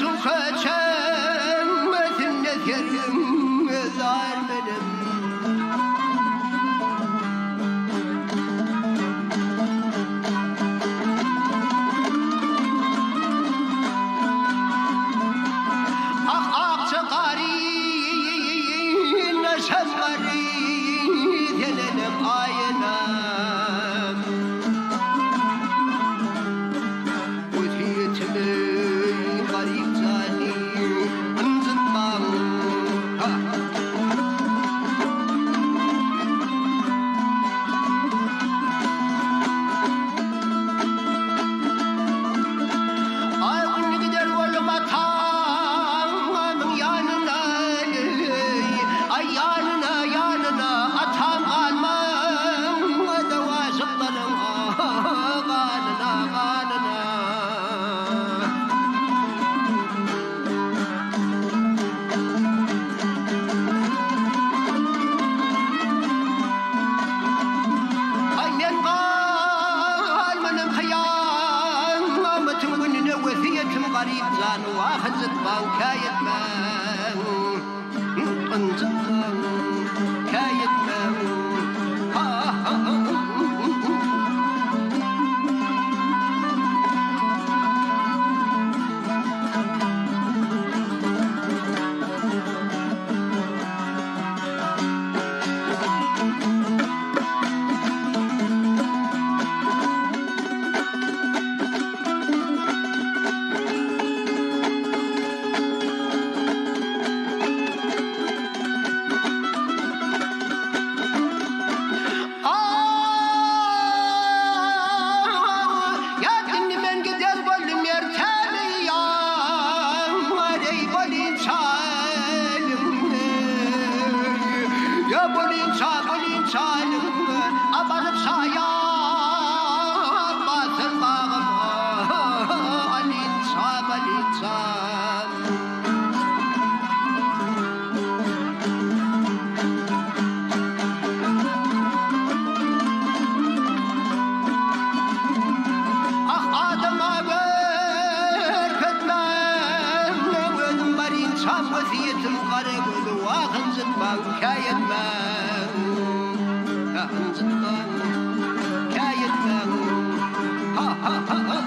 şu köçemesinde serim zar benim. Ah akça garin neşem garin gelelim ayına. Wesýetimi garyp jany ynjytmaň. Ha! Aý gün gider boldum atamyň ýanyna, Aý ýanyna, ýanyna, atam galmaň, Dawaşyklaryň ganyna, ganyna. Aý men galmanam kyýamatyň gününe wesýetim garyp jan wah ynjytmaň käýetmäň ynjytmaň käýetmäň ha ha. Ýa indi men gider boldum ertämi ýa eý bolyn çalym Ýa bolyn ça bolyn çalym A baryp şaýa batyr bagym Alyn ça bolyn çam. Ah adama görkezmän özüm baryn çam wesýetim gara gözi wah ynjytmaň käýetmäň ynjytmaň käýetmäň ha ha ha ha.